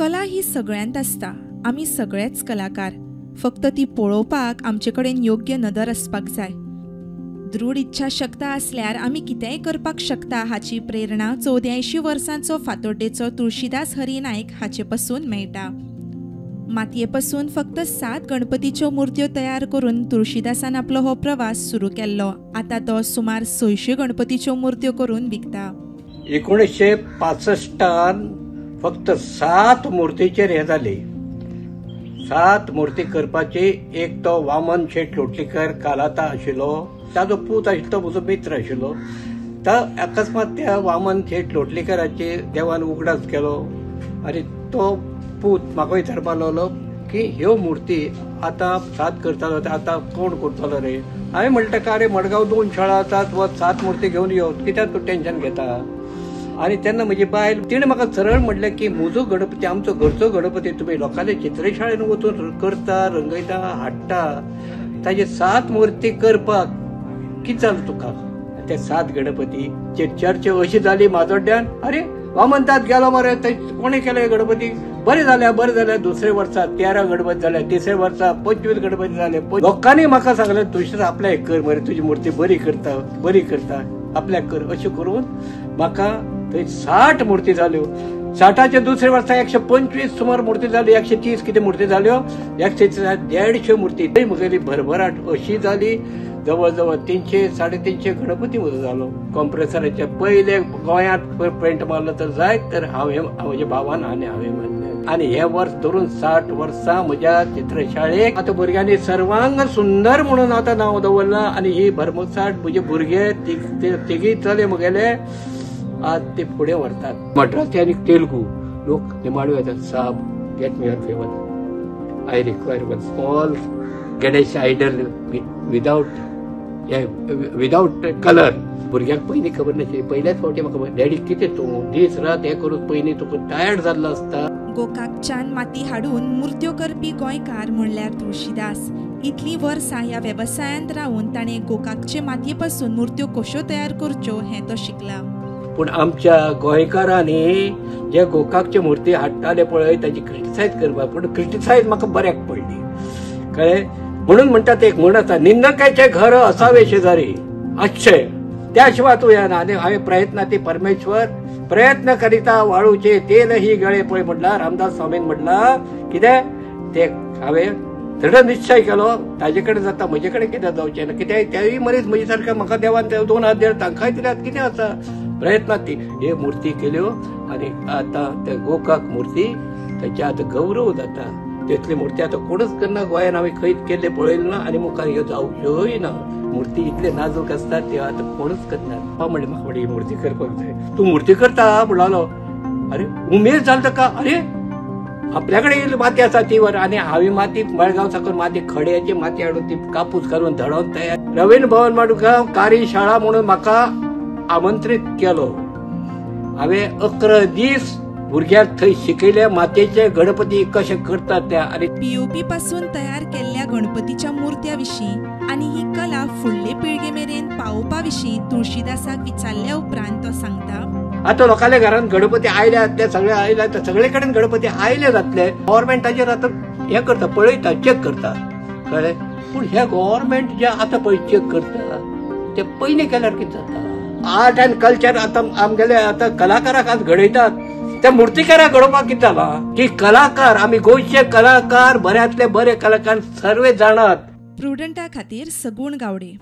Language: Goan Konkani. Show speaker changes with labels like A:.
A: कला ही सगळ्यांत आसता. आमी सगळेच कलाकार, फक्त ती पळोवपाक आमचे कडेन योग्य नदर आसपाक जाय. दृढ इच्छाशक्त आसल्यार आमी कितेंय करपाक शकता हाची प्रेरणा 84 वर्सांचो फातोड्डेचो तुळशीदास हरी नायक हाचे पसून मेळटा. मातये पसून फक्त 7 गणपतीच्यो मूर्त्यो तयार करून तुळशीदासान आपलो हो प्रवास सुरू केल्लो. आतां तो सुमार 600 गणपतीच्यो मूर्त्यो करून विकता.
B: 1965 फक्त 7 मूर्तीचेर हे जाली. 7 मूर्ती करपाची. एक तो वामन शेट लोटलीकर कालाता आशिल्लो, ताजो पूत आशिल्लो, तो म्हजो मित्र आशिल्लो. तो अकस्मात त्या वामन शेट लोटलीकराचे देवान उगडास केलो आनी तो पूत म्हाका विचारपाक लागलो की ह्यो मूर्ती आतां 7 करतालो आतां कोण करतलो रे. हांवें म्हणलें ताका, अरे मडगांव 2 शाळा आसात, वच 7 मूर्ती घेवन यो, कित्याक तूं टेंशन घेता. आनी तेन्ना म्हजी बायल तिणें म्हाका सरळ म्हणलें की म्हजो गणपती, आमचो घरचो गणपती तुमी लोकांचे चित्रशाळेन वचून करता, रंगयता, हाडटा, ताजे 7 मूर्ती करपाक कितें जालें तुका. ते 7 गणपतीचेर चर्चा अशी जाली माजोड्ड्यान, अरे वामनदाद गेलो मरे, ते कोणें केले गणपती, बरें जाल्या बरें जाल्या. दुसरे वर्सा 13 गणपती जाले, तिसरे वर्सा 25 गणपती जाले. लोकांनी म्हाका सांगलें तुळशीदास आपल्याक कर मरे, तुजी मूर्ती बरी करता, बरी करता, आपल्याक कर. अशें करून म्हाका थंय 60 मूर्ती जाल्यो. 60च्या दुसरे वर्सा 125 सुमार मूर्ती जाल्यो, 130 कितें मूर्ती जाल्यो, 130 150 मूर्ती. थंय म्हगेली भरभराट अशी जाली, जवळ जवळ 300 350 गणपती म्हजो जालो. कॉम्प्रेसराचे पयले गोंयांत पेंट मारलो तर जायत तर हांवें म्हज्या भावान आनी हांवें मारलें. आनी हे वर्स धरून 60 वर्सां म्हज्या चित्रशाळेक आतां भुरग्यांनी सर्वांग सुंदर म्हणून आतां नांव दवरलां. आनी ही भरमसाठ म्हजे भुरगे तिगीय चले म्हगेले आज ते फुडें व्हरतात. मद्रासी आनी तेलुगू लोक निमाणो येतात, साहब get me your favour, I require one small Ganesh idol without colour. भुरग्यांक पयलीं खबर नाशिल्ली, पयल्याच फावटी म्हाका डॅडी कितें तूं दीस रात हें करून पयलीं तुका टायर्ड जाल्लो आसता.
A: गोकाकच्यान माती हाडून मूर्त्यो करपी गोंयकार म्हणल्यार तुळशीदास. इतलीं वर्सां ह्या वेवसायांत रावून ताणें गोकाकचे मातये पसून मूर्त्यो कश्यो तयार करच्यो हें तो शिकला.
B: पूण आमच्या गोंयकारांनी जे गोकाकचे मूर्ती हाडटाले पळय ताची क्रिटिसायज करपाक, पूण क्रिटिसायज म्हाका बऱ्याक पडली, कळ्ळें. म्हणून म्हणटात एक म्हण आसा, निंदकाचे घर असावे शेजारी आसचें, त्या शिवाय तूं येना. आनी हांवें प्रयत्न ती परमेश्वर प्रयत्न करिता वाळूचे तेल ही गळे पळय म्हणला रामदास स्वामीन म्हणला कितें ते हांवें दृढ निश्चय केलो ताजे कडेन जाता, म्हजे कडेन कितें जावचें ना. कित्याक तेय मनीस म्हजे सारके म्हाका देवान 2 हात दिले, तांकांय दिल्यात, कितें आसा प्रयत्नात ती हे मूर्ती केल्यो. आनी आतां ते गोकाक मूर्ती ताचे आतां गौरव जाता. तितली मूर्ती आतां कोणूच करना गोंयान, हांवें खंयच केल्ले पळयलें ना आनी मुखार ह्यो जावच्योय ना. मूर्ती इतले नाजूक आसतात त्यो आतां कोणूच करना. म्हणलें म्हाका म्हणलें ही मूर्ती करपाक जाय. तूं मूर्ती करता म्हणलो, अरे उमेद जाली ताका, अरे आपल्या कडेन इल्ली माती आसा ती वर. आनी हांवें माती मडगांव साकून माती खड्याची माती हाडून ती कापूस घालून धडोवन तयार. रवींद्र भवन मडगांव कारी शाळा म्हणून म्हाका आमंत्रीत केलो. हांवें 11 दीस भुरग्यांक थंय शिकयले मातयेचे गणपती कशे करतात त्या. आनी
A: पीओपी पासून तयार केल्ल्या गणपतीच्या मूर्त्या विशीं आनी ही कला फुडले पिळगे मेरेन पावोवपा विशीं तुळशीदासाक विचारल्या उपरांत तो सांगता,
B: आतां लोकांल्या घरांत गणपती आयल्यात, ते सगळे आयल्यात, सगळे कडेन गणपती आयले जातले. गव्हर्मेंटाचेर आतां हें करता, पळयता, चॅक करता, कळ्ळें. पूण हे गव्हर्मेंट जे आतां पळय चॅक करता ते पयलीं केल्यार कितें जाता. आर्ट अँड कल्चर आतां आमगेले आतां कलाकाराक आज घडयतात, त्या मूर्तिकाराक घडोवपाक कितें जालां की कलाकार आमी गोंयचे कलाकार बऱ्यांतले बरे कलाकार सर्वे जाणात.
A: प्रुडंटा खातीर सगुण गावडे.